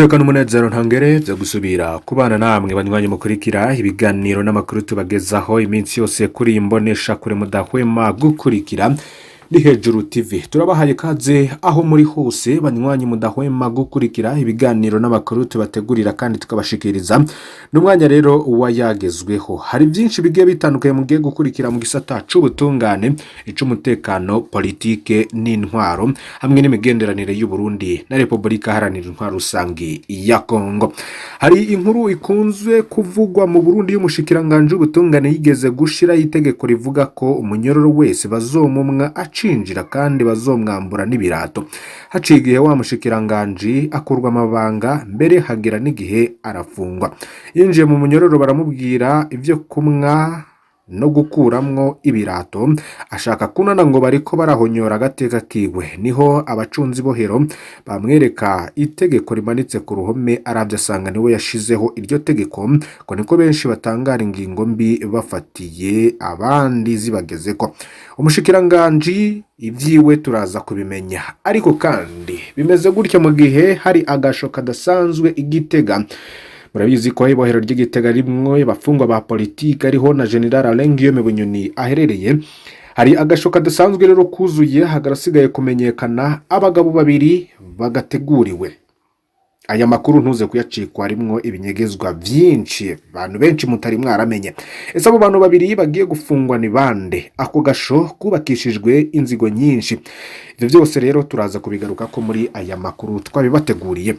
Iteka n'umunezero ntangere vyo gusubira kubana namwe banywanyi mukurikira ibiganiro n'amakuru tubagezaho iminsi yose kuri iyi mbonesha kure mudahwema gukurikira ni Hejuru TV. Turabahaye kaze aho muri hose banywanyi mudahwema gukurikira ibiganiro n'amakuru tubategurira kandi tukabashikiriza. N'umwanya rero wayagezweho, hari byinshi bigiye bitandukanye mugiye gukurikira mu gisata c'ubutungane, ic'umutekano, politike n'intwaro hamwe n'imigenderanire y'u Burundi na Repubulika Iharanira Intwaro Rusangi ya Kongo. Hari inkuru ikunzwe kuvugwa mu Burundi y'umushikiranganje w'ubutungane yigeze gushiraho itegeko rivuga ko umunyororo wese bazomumwa acinjira kandi bazomwambura n'ibirato. Haciye igihe wa mushikiranganji akurwa amabanga, mbere hagera n'igihe arafungwa. Yinjiye mu munyororo baramubwira ivyo kumwa no gukuramwo ibirato, ashaka kunana ngo bariko barahonyora agateka kiwe. Niho abacunzi bohero bamwereka itegeko rimanitse ku ruhome, aravye asanga niwe yashizeho iryo tegeko. Ngo niko benshi batangara ingingo mbi bafatiye abandi zibagezeko. Umushikiranganji ivyiwe turaza kubimenya, ariko kandi bimeze gutya mu gihe hari agasho kadasanzwe igitega. Murabizi ko ibohero ry'Igitega rimwe abafungwa ba politike, ariho na General Alain Guillaume Bunyoni aherereye. Hari agasho kadasanzwe rero kuzuye, hagarasigaye kumenyekana abagabo babiri bagateguriwe. Aya makuru ntuze kuyacikwa, harimwo ibinyegezwa vyinshi abantu benshi mutari mwaramenye. Ese abo bantu babiri bagiye gufungwa ni bande? Ako gasho kubakishijwe inzigo nyinshi. Ivyo byose rero turaza kubigaruka ko muri aya makuru twabibateguriye.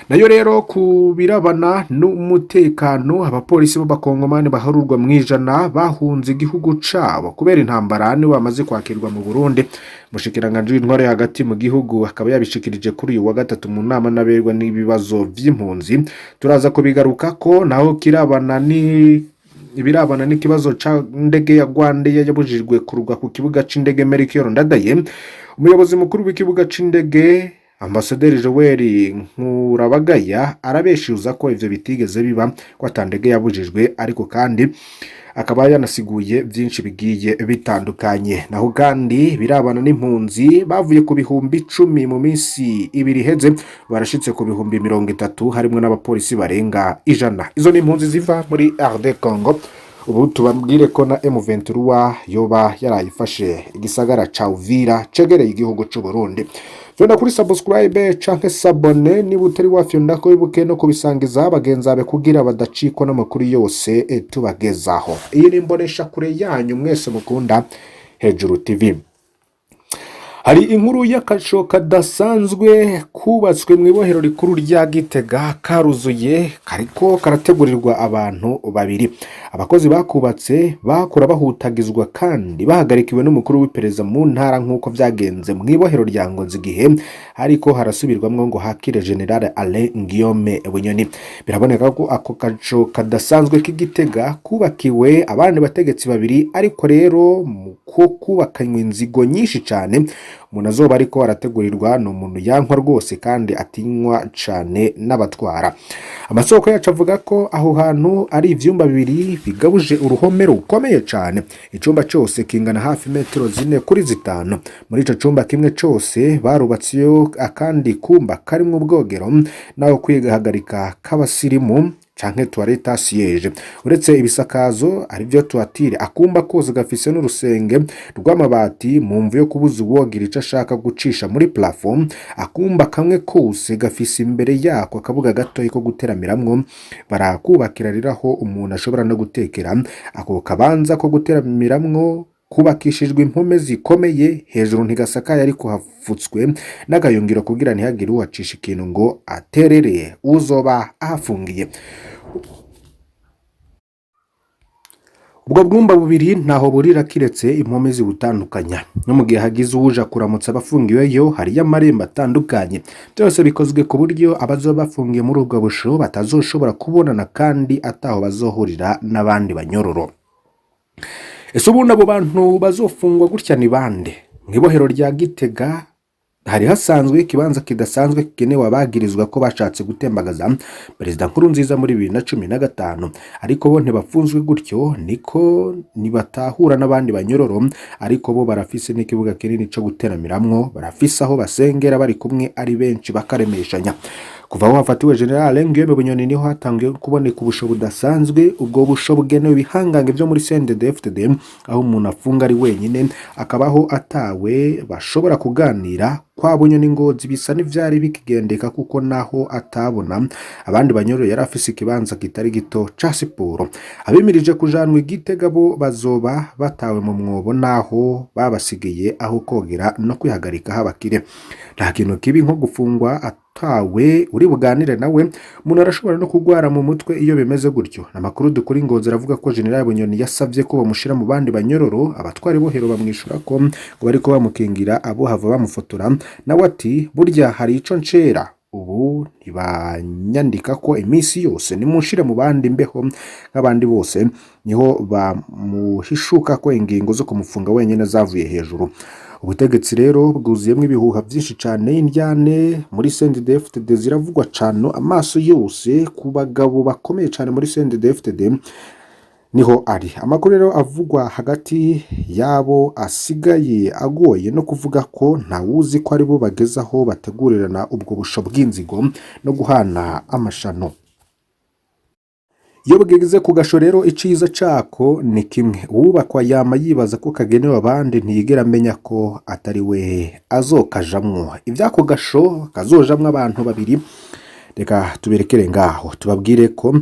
Nayo rero ku birabana n'umutekano, abapolisi b'abakongomani baharurwa mu ijana bahunze igihugu cabo kubera intambara nibo bamaze kwakirwa mu Burundi. Umushikiranganji w'intwaro yo hagati mu gihugu akaba yabishikirije kuri uyu wa gatatu mu nama n'aberwa n'ibibazo vy'impunzi. Turaza kubigaruka ko. Naho kirabana ni ibirabana n'ikibazo ca ndege ya Rwandair yabujijwe kurwa ku kibuga c'indege Melchior Ndadaye, umuyobozi mukuru w'ikibuga c'indege Ambasaderi Joel Nkurabagaya arabeshuza ko ivyo bitigeze biba, ko ata ndege yabujijwe, ariko kandi akaba yanasiguye byinshi bigiye bitandukanye. Naho kandi birabana n'impunzi bavuye ku 10,000 mu minsi 2 iheze barashitse ku 30,000, harimwo n'abapolisi barenga 100. Izo ni impunzi ziva muri RD Congo. Ubu tubabwire ko na M23 yoba yarayifashe igisagara ca Uvira cegereye igihugu c'u Burundi. Fyonda kuri subscribe canke s'abonner niba utari wafyonda ko, wibuke no kubisangiza bagenzi bawe kugira badacikwa n'amakuru yose tubagezaho. Iyi ni imbonesha kure yanyu mwese mukunda, Hejuru TV. Hari inkuru y'akasho kadasanzwe kubatswe mu ibohero rikuru rya Gitega, karuzuye, kariko karategurirwa abantu babiri. Abakozi bakubatse bakora bahutagizwa kandi bahagarikiwe n'umukuru w'iperereza mu ntara, nk'uko vyagenze mu ibohero rya Ngozi igihe ariko harasubirwamwo ngo hakire General Alain Guillaume Bunyoni. Biraboneka ko ako kaco kadasanzwe k'Igitega kubakiwe abandi bategetsi babiri, ariko rero mu ko kubakanywe inzigo nyinshi cane. Umuntu azoba ariko arategurirwa ni umuntu yankwa rwose kandi atinywa cane n'abatwara. Amasoko yacu avuga ko aho hantu ari ivyumba bibiri bigabuje uruhome rukomeye cane. Icumba cose kingana hafi metero 4 kuri 5. Muri ico cumba kimwe cose barubatseyo akandi kumba karimwo ubwogero naho kwihagarika k'abasirimu canke toilette à siège. Uretse ibisakazo arivyo toiture, akumba kose gafise n'urusenge rw'amabati mu mvu yo kubuza uwogira ico ashaka gucisha muri plafond. Akumba kamwe kose gafise imbere yako akabuga gatoyi ko guteramiramwo. Barakubakira rero aho umuntu ashobora no gutekera. Ako kabanza ko guteramiramwo kubakishijwe impome zikomeye, hejuru ntigasakaye ariko hafutswe n'agayungiro kugira ntihagire uhacisha ikintu ngo aterere uzoba ahafungiye. Ubwo bwumba bubiri ntaho burira kiretse impome zibutandukanya. No mu gihe hagize uwuja kuramutsa abafungiweyo, hariyo amarembo atandukanye. Byose bikozwe ku buryo abazoba bafungiye muri ubwo busho batazoshobora kubonana kandi ataho bazohurira n'abandi banyororo. Ese ubundi abo bantu bazofungwa gutya ni bande? Mu ibohero rya Gitega Hari hasanzwe ikibanza kidasanzwe kigenewe abagirizwa ko bashatse gutembagaza Perezida Nkurunziza muri 2015, ariko bo ntibafunzwe gutyo, niko ntibatahura n'abandi banyororo, ariko bo barafise n'ikibuga kinini co guteramiramwo, barafise aho basengera bari kumwe ari benshi bakaremeshanya. Kuva aho hafatiwe General Guillaume Bunyoni niho hatangiye kuboneka ubusho budasanzwe. Ubwo busho bugenewe ibihangange vyo muri CNDD-FDD, aho umuntu afunga ari wenyine, akabaho atawe bashobora kuganira. Kwa Bunyoni Ngozi bisa n'ivyari bikigendeka, kuko naho atabona abandi banyororo yari afise ikibanza kitari gito ca siporo. Abimirije kujanwa i Gitega bo bazoba batawe mu mwobo, naho babasigiye aho kogera no kwihagarika habakire. Nta kintu kibi nko gufungwa atawe uri buganire nawe. Umuntu arashobora no kugwara mu mutwe iyo bimeze gutyo. Amakuru dukura i Ngozi aravuga ko General Bunyoni yasavye ko bamushira mu bandi banyororo. Abatwara ibohero bamwishura ko ngo bariko bamukingira abo hava bamufotora. Nawe ati: "Burya hari ico ncera, ubu ntibanyandika ko iminsi yose, nimunshire mu bandi mbeho nk'abandi bose." Niho bamuhishuka ko ingingo zo kumufunga wenyine zavuye hejuru. Ubutegetsi rero bwuzuyemwo ibihuha vyinshi cane. Indyane muri CNDD-FDD ziravugwa cane. Amaso yose ku bagabo bakomeye cane muri CNDD-FDD niho ari. Amakuru rero avugwa hagati yabo asigaye agoye no kuvuga ko ntawuzi ko aribo bageze aho bategurirana ubwo busho bw'inzigo no guhana amashano. Iyo bwigeze ku gasho rero, iciza cako ni kimwe: uwubakwa yama yibaza ko kagenewe abandi, ntiyigera amenya ko atari we azokajamwo. Ivy'ako gasho kazojamwo abantu babiri, reka tuberekere ngaho. Tubabwire ko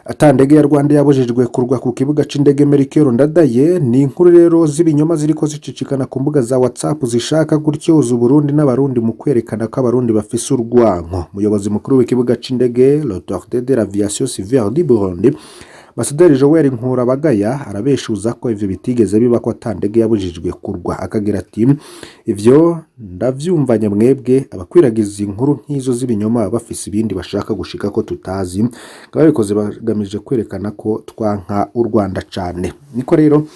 ata ndege ya Rwanda yabujijwe kurwa ku kibuga c'indege Melchior Ndadaye. Ni inkuru rero z'ibinyoma ziriko zicicikana ku mbuga za WhatsApp, zishaka gutyoza Uburundi n'Abarundi mu kwerekana ko Abarundi bafise urwanko. Umuyobozi mukuru w'ikibuga c'indege, l'Autorité de l'aviation civile du Burundi, Ambasaderi Joel Nkurabagaya, arabeshuza ko ivyo bitigeze biba, ko ata ndege yabujijwe kurwa. Akagira ati: "Ivyo ndavyumvanye mwebwe abakwiragiza inkuru nk'izo z'ibinyoma baba bafise ibindi bashaka gushika ko tutazi, ngo babikoze bagamije kwerekana ko twanka u Rwanda cane." Niko rero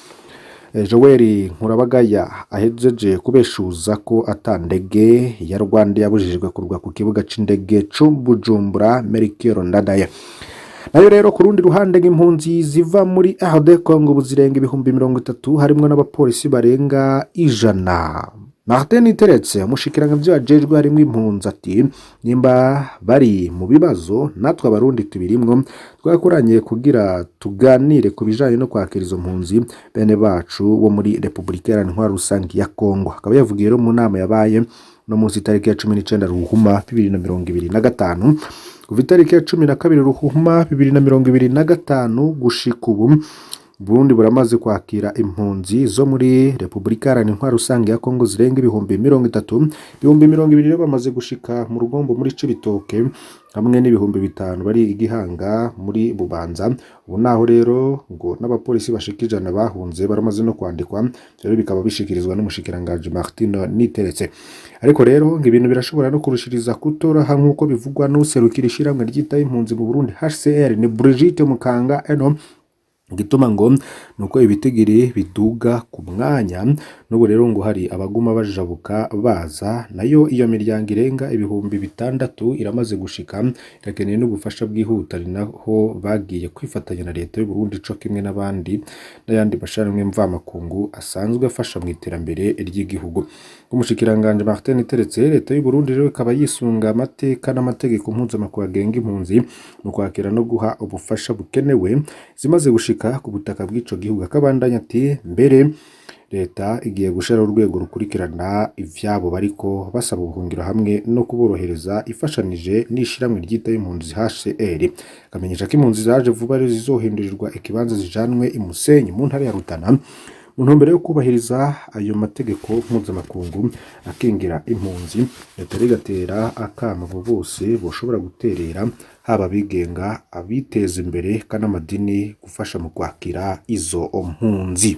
Joel Nkurabagaya ahejeje kubeshuza ko ata ndege ya Rwanda yabujijwe kurwa ku kibuga c'indege c'u Bujumbura Melchior Ndadaye. Nayo rero ku rundi ruhande, nk'impunzi ziva muri RD Congo ubu zirenga 30,000, harimwo n'abapolisi barenga 100. Martin Niteretse, umushikiranganji ajejwe harimwo impunzi, ati: "Nimba bari mu bibazo, natwe Abarundi tubirimwo. Twakoranye kugira tuganire ku bijanye no kwakira izo mpunzi bene bacu bo muri Repubulika Iharanira Intwaro Rusangi ya Congo." Akaba yavugiye rero mu nama yabaye no munsi itariki ya 19 Ruhuma 2025. Kuva itariki ya 12 Ruhuma 2025 gushika ubu, Burundi buramaze kwakira impunzi zo muri Repubulika Iharanira Intwaro Rusangi ya Congo zirenga 30,000. 20,000 rero bamaze gushika mu Rugombo muri Cibitoke, hamwe n'5,000 bari i Gihanga muri Bubanza. Ubu naho rero ngo n'abapolisi bashika 100 bahunze baramaze no kwandikwa. Rero bikaba bishikirizwa n'umushikiranganji Martin Niteretse. Ariko rero ngo ibintu birashobora no kurushiriza kutoroha, nk'uko bivugwa n'userukira ishirahamwe ryitaho impunzi mu Burundi HCR, ni Brigitte Mukanga Eno. Igituma ngo nuko ibitigiri biduga ku mwanya. N'ubu rero ngo hari abaguma bajabuka baza. Nayo iyo miryango irenga 6,000 iramaze gushika, irakeneye n'ubufasha bwihuta. Ari naho bagiye kwifatanya na leta y'u Burundi co kimwe n'abandi n'ayandi mashirahamwe mvamakungu asanzwe afasha mu iterambere ry'igihugu. Umushikiranganji Martin Niteretse, leta y'u Burundi rero ikaba yisunga amateka n'amategeko mpuzamakungu agenga impunzi mu kwakira no guha ubufasha bukenewe zimaze gushika ku butaka bw'ico gihugu. Akabandanya ati: "Mbere leta igiye gushiraho urwego rukurikirana ivyabo bariko basaba ubuhungiro hamwe no kuborohereza, ifashanije n'ishirahamwe ryitaho impunzi HCR." Akamenyesha ko impunzi zaje vuba rero zizohindurirwa ikibanza, zijanwe i Musenyi mu ntara ya Rutana, mu ntumbero yo kubahiriza ayo mategeko mpuzamakungu akingira impunzi. Leta rero igatera akamo abo bose boshobora guterera, haba abigenga, abiteza imbere kandi n'amadini, gufasha mu kwakira izo mpunzi.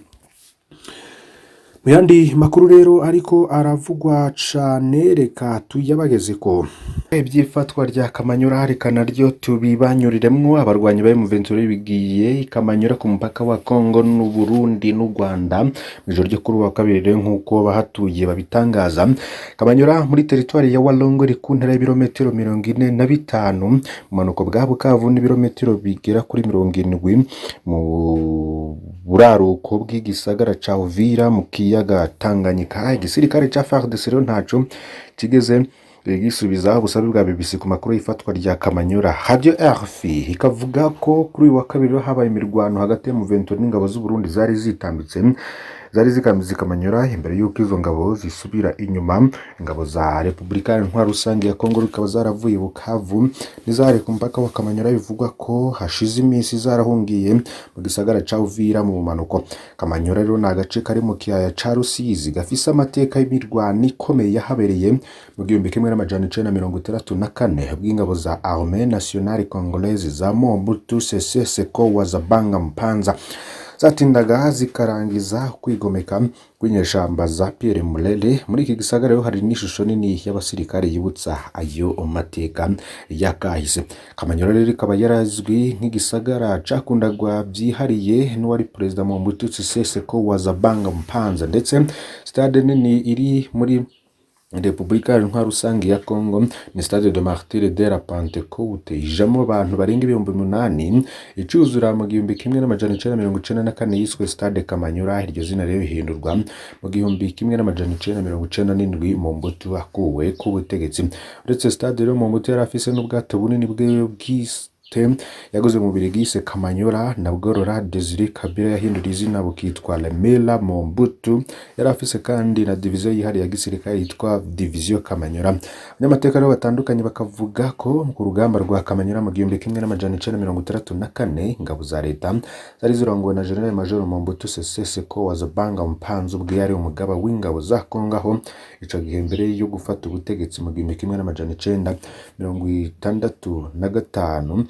Mu yandi makuru rero ariko aravugwa cane, reka tuyabagezeko. Ivy'ifatwa rya Kamanyura reka naryo tubibanyuriremwo. Abarwanyi ba M23 bigiye i Kamanyura ku mupaka wa Congo n'u Burundi n'u Rwanda mw'ijoro ryo kuri uyu wa kabiri rero, nk'uko abahatuye babitangaza. Kamanyura muri teritwari ya Walungu iri ku ntera y'ibirometero 45 mu bumanuko bwa Bukavu n'ibirometero bigera kuri 70 mu buraruko bw'igisagara ca Uvira mu kiyaga Tanganyika. Igisirikare ca FARDC rero ntaco kigeze gisubiza ubusabe bwa BBC ku makuru y'ifatwa rya Kamanyura. Radio RFI ikavuga ko kuri uyu wa kabiri habaye imirwano hagati ya M23 n'ingabo z'u Burundi zari zitambitse, zari zikambitse Kamanyura, imbere y'uko izo ngabo zisubira inyuma. Ingabo za Repubulika Intwaro Rusange ya Kongo zikaba zaravuye Bukavu n'izari ku mupaka wa Kamanyura, bivugwa ko hashize iminsi zarahungiye mu gisagara ca Uvira mu bumanuko. Kamanyura rero ni agace kari mu kiyaya ca Rusizi gafise amateka y'imirwano ikomeye yahabereye mu 1964, bw'ingabo za Armée Nationale Congolaise za Mobutu Sese Seko wa Zabanga Mpanza zatindaga zikarangiza kwigomeka kw'inyeshamba za Pierre Mulele. Muri iki gisagara rero hari n'ishusho nini y'abasirikare yibutsa ayo mateka yakahise. Kamanyura rero ikaba yarazwi nk'igisagara cakundagwa byihariye n'uwari perezida Mobutu Sese Seko wa Zabanga Mpanza, ndetse stade nini iri muri Repubulika Intwaro Rusange ya Congo ni Stade de Martyrs de la Pentecôte, ijamwo abantu barenga 8000. Icuzura mu 1994 yiswe Stade Kamanyura. Iryo zina rero rihindurwa mu 1997 Mobutu akuwe ku butegetsi. Uretse stade rero, Mobutu yari afise n'ubwato bunini bwiwe bwise yaguze mu Bubiligi yise Kamanyura, nabwo Laurent Desire Kabila yahindura izina bukitwa Lemela Mobutu. Yari afise kandi na diviziyo yihariye ya gisirikare yitwa Diviziyo Kamanyura. Abanyamateka rero batandukanye bakavuga ko ku rugamba rwa Kamanyura mu 1964, ingabo za leta zari zirongowe na General Major Mobutu Sese Seko wa Zabanga Mpanzu, ubwe yari umugaba w'ingabo za Kongo aho ico gihe mbere yo gufata ubutegetsi mu 1965.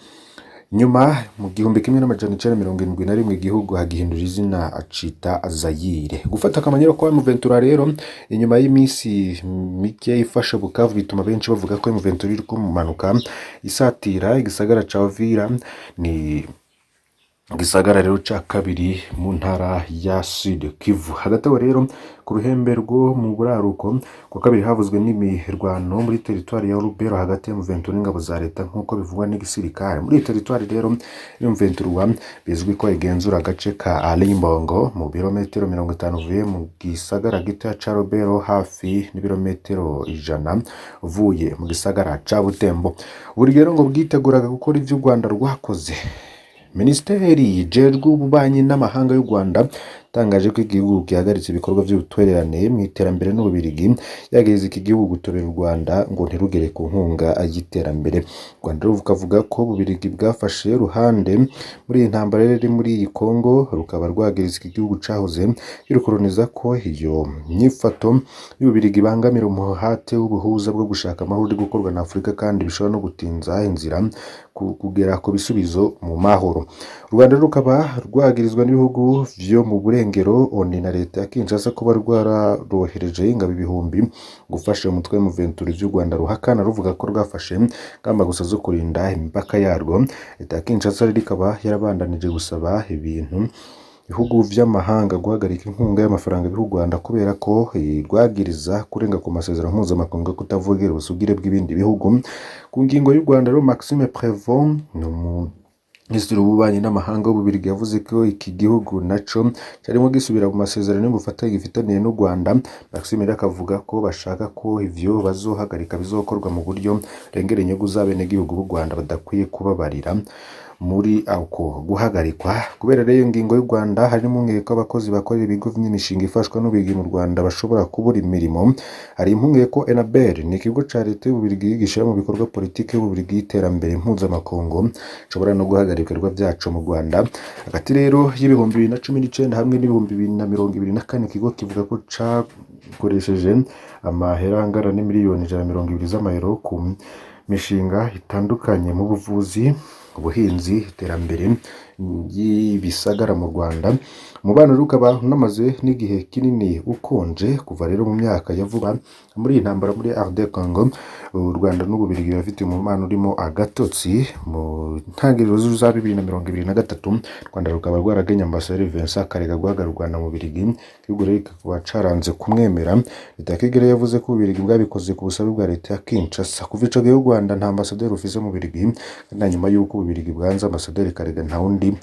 Nyuma mu 1971 igihugu hagihindura izina acita Zayire. Gufata Kamanyura kwa M23 rero inyuma y'iminsi mike ifashe Bukavu bituma benshi bavuga ko M23 iri kumanuka isatira igisagara ca Uvira, ni gisagara rero ca kabiri mu ntara ya Sud Kivu. Hagati aho rero, ku ruhembe rwo mu buraruko, ku kabiri havuzwe n'imirwano muri teritwari ya Lubero hagati ya M23 n'ingabo za leta, nk'uko bivugwa n'igisirikare. Muri iyi teritwari rero, M23 bizwi ko igenzura agace ka Alimbongo mu birometero 50 uvuye mu gisagara gito ca Lubero, hafi n'ibirometero 100 uvuye mu gisagara ca Butembo. Buri rero ngo bwiteguraga gukora ivyo u Rwanda rwakoze. Minisiteri ijejwe ububanyi n'amahanga y'u Rwanda itangaje ko igihugu gihagaritse ibikorwa vy'ubutwererane mu iterambere n'Ububirigi, yagiriza iki gihugu gutobera u Rwanda ngo ntirugere ku nkunga y'iterambere. U Rwanda rukavuga ko Ububirigi bwafashe uruhande muri iyi ntambara iri muri iyi Congo, rukaba rwagiriza iki gihugu cahoze kirukoroniza ko iyo nyifato y'Ububirigi ibangamira umuhate w'ubuhuza bwo gushaka amahoro uri gukorwa na Afurika, kandi bishobora no gutinza inzira kugera ku bisubizo mu mahoro. U Rwanda rukaba rwagirizwa n'ibihugu vyo mu burengero, ONU na leta ya Kinshasa kuba rwararohereje ingabo ibihumbi gufasha umutwe wa M23, vy'u Rwanda ruhakana ruvuga ko rwafashe ingamba gusa zo kurinda imipaka yarwo. Leta ya Kinshasa rero ikaba yarabandanije gusaba ibintu bihugu vy'amahanga guhagarika inkunga y'amafaranga biha u Rwanda, kubera ko rwagiriza kurenga ku masezerano mpuzamakungu yo kutavogera ubusugire bw'ibindi bihugu. Ku ngingo y'u Rwanda rero, Maxime Prévost ni Minisitiri w'Ububanyi n'Amahanga w'Ububirigi, yavuze ko iki gihugu naco carimo gisubira mu masezerano y'ubufatanye gifitaniye n'u Rwanda. Maxime rero akavuga ko bashaka ko ivyo bazohagarika bizokorwa mu buryo burengera inyungu z'abenegihugu b'u Rwanda badakwiye kubabarira muri ako guhagarikwa. Kubera rero iyo ngingo y'u Rwanda, hari n'impungenge ko abakozi bakorera ibigo vy'imishinga ifashwa n'Ububirigi mu Rwanda bashobora kubura imirimo. Hari impungenge ko Enabel, ni ikigo ca leta y'Ububirigi gishira mu bikorwa politiki y'Ububirigi y'iterambere mpuzamakungu, ishobora no guhagarika ibikorwa vyaco mu Rwanda. Hagati rero y'2019 hamwe n'2024, ikigo kivuga ko cakoresheje amahera angana n'imiliyoni 120 z'amayero ku mishinga itandukanye mu buvuzi, ubuhinzi, iterambere y'ibisagara mu Rwanda. Umubano rero ukaba unamaze n'igihe kinini ukonje kuva rero mu myaka ya vuba muri iyi ntambara muri RD Congo. U Rwanda n'Ububirigi bafite umubano urimo agatotsi. Mu ntangiriro za 2023, u Rwanda rukaba rwaragenye Ambasaderi Vincent Karega guhagararira u Rwanda mu Bubiligi, igihugu rero kikaba caranze kumwemera. Leta ya Kigali yavuze ko Ububiligi bwabikoze ku busabe bwa leta ya Kinshasa. Kuva ico gihe u Rwanda nta ambasaderi rufise mu Bubiligi, kandi na nyuma y'uko Ububiligi bwanze Ambasaderi Karega, nta wundi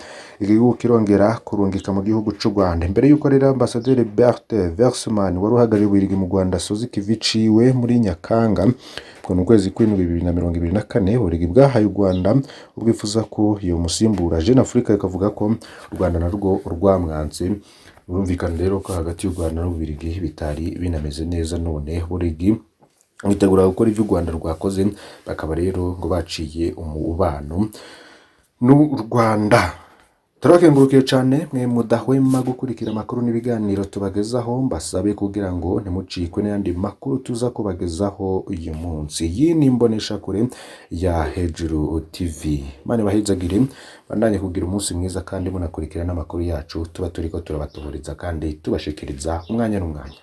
igihugu kirongera kurungika mu gihugu c'u Rwanda. Imbere y'uko rero Ambasaderi Bert Versman wari uhagarariye Ububiligi mu Rwanda asoza ikivi ciwe muri Nyakanga, ubwo ni ukwezi kw'indwi 2024, Ububiligi bwahaye u Rwanda ubwifuza ko yomusimbura. Jeune Afrique ikavuga ko u Rwanda narwo rwamwanse. Urumvikana rero ko hagati y'u Rwanda n'Ububiligi bitari binameze neza, none Ububiligi bitegura gukora ivyo u Rwanda rwakoze, bakaba rero ngo baciye umubano n'u Rwanda. Turabakengurukiye cane mwe mudahwema gukurikira amakuru n'ibiganiro tubagezaho. Mbasabe kugira ngo ntimucikwe n'ayandi makuru tuza kubagezaho uyu munsi. Iyi ni imboneshakure ya Hejuru TV. Imana ibahezagire, bandanye kugira umunsi mwiza kandi munakurikira n'amakuru yacu tuba turiko turabatohoreza kandi tubashikiriza umwanya n'umwanya.